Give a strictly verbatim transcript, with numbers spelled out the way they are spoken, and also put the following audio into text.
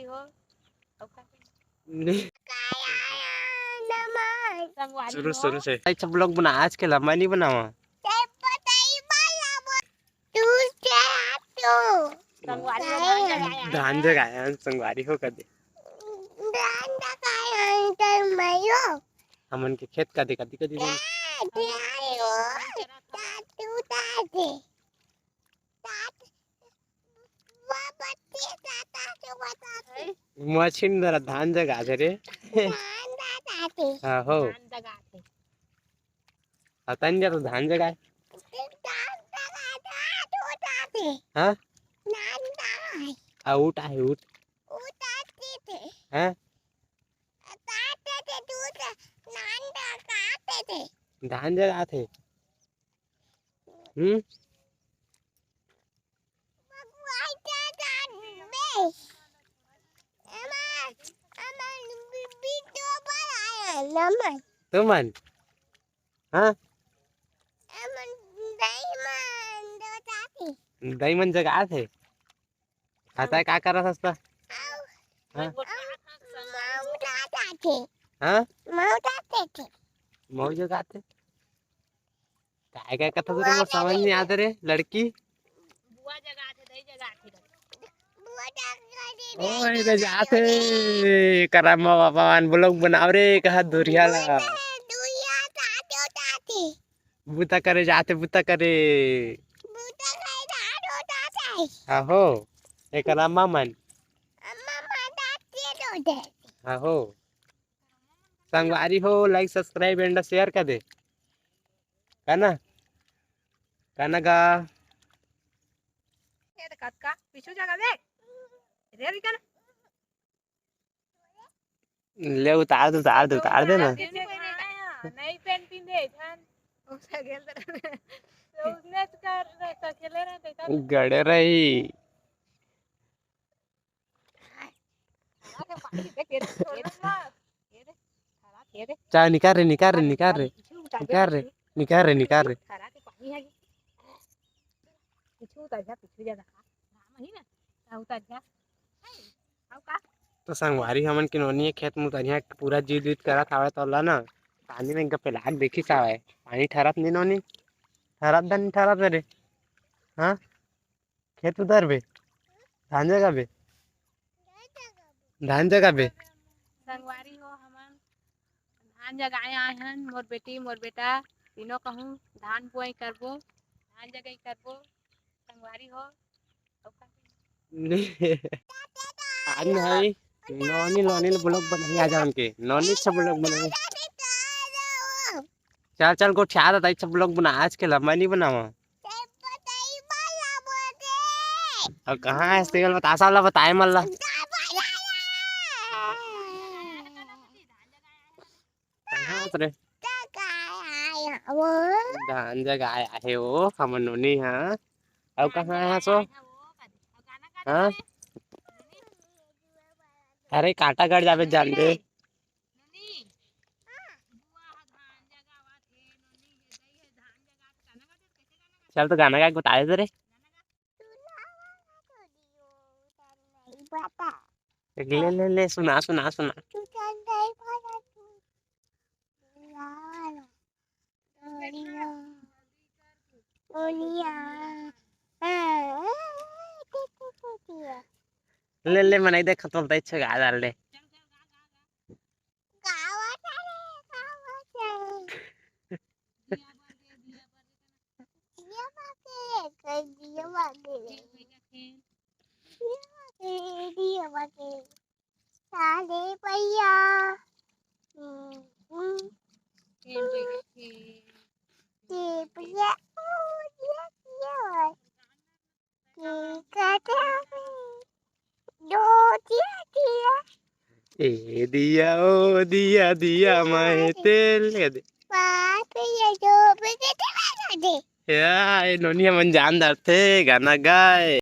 हो। नहीं। संगवारी शुरू, हो। शुरू से। अच्छा, ब्लॉग बना, आज के लंबा नहीं बनावा। संगवारी हो, धान जगाए। धान जगाए, हम संगवारी हो कदे। धान जगाए, हम तो मयो। हमन के खेत कदे, कदे, कदे, कदे। ए, ध्यान हो, तातू ताते। तात-, वो बच्चे ताता के बताते। मशीन द्वारा धान जगाथे रे। धान जगाथे। हाँ हो। धान जगाथे। अतन जा तो धान जगाए। धान जगाए, धान उठाथे। हाँ? धान जगाए। आ, ऊँट आहे, ऊँट। ऊँट आथे थे। हाँ? ताते थे, दूध धान जगाथे थे। धान जगाथे। हम्म? तुमन? हाँ? दई मन जगाथे। हाँ, तैं का करत हस त? हाँ? हाँ? मऊ जगाथे। काय, काय कथा रे, मोर समझ नहीं आते रे, लड़की। बुआ जगाथे, दई जगाथे। ओए, दे जाथे। करा मा बाबा मान ब्लॉग बनाव रे, कहा दुरिया ला। बुता करे जाथे, बुता करे। आहो, एकरा अम्मा मन। आहो। संगवारी हो, like, subscribe and share कर दे। है ना? है ना गा? ये तो कतका पीछू जगह दे। रे भी कर। ले उतार दे, उतार दे, उतार दे ना। नहीं पेन पिंदे, जान। उसने कर, कर, खेले रहे, देखा। गड़े रही। चाहे निकाल रे, निकाल रे, निकाल रे, निकाल रे, निकाल रे, निकाल रे। तो संगवारी हमन के नोनी खेत मुतरिया पूरा जीत जीत करत हावय, तो ला ना पानी में गपेलाक देखी सावय, पानी ठहरत नहीं नोनी, ठहरत धन ठहरत रे। हाँ, खेत उधर बे, धान जगह बे। धान जगाबे? संगवारी हो, हमन धान जगाए आए हन, मोर बेटी, मोर बेटा, तीनों कहूँ धान बुआई करबो, धान जगाई करबो। संगवारी हो, अउ का? आज नहीं, नोनी, नोनी ले ब्लॉग बनाई आज हमन के, नोनी से ब्लॉग बनाई। चल, चल, गोठिया दा, ताई से ब्लॉग बना, आज के लंबा नहीं बनावा। अब कहाँ है तेल बतासा वाला बताए मन ला। कहाँ हस रे? धान जगाए आहे वो, हमर नोनी हा। अब कहाँ है सो? हाँ? अरे कांटा गड़ जाबे जान दे। चल तो गाना गा के बता दे रे। ले, ले, ले, सुना, सुना, सुना। ले, ले, मनई देख, तो बताई छे गा डाल ले। सारे भैया। हम्म, हम्म। ये भैया थे। ये भैया, ओ, ये, ये, ये। ये कहते हैं, दो दिया, दिया। ए दिया, ओ दिया, दिया मैं तेल दे। बात ये जो भी कहते हैं, ना दे। या, ए नोनिया मन जान डरथे, गाना गाए।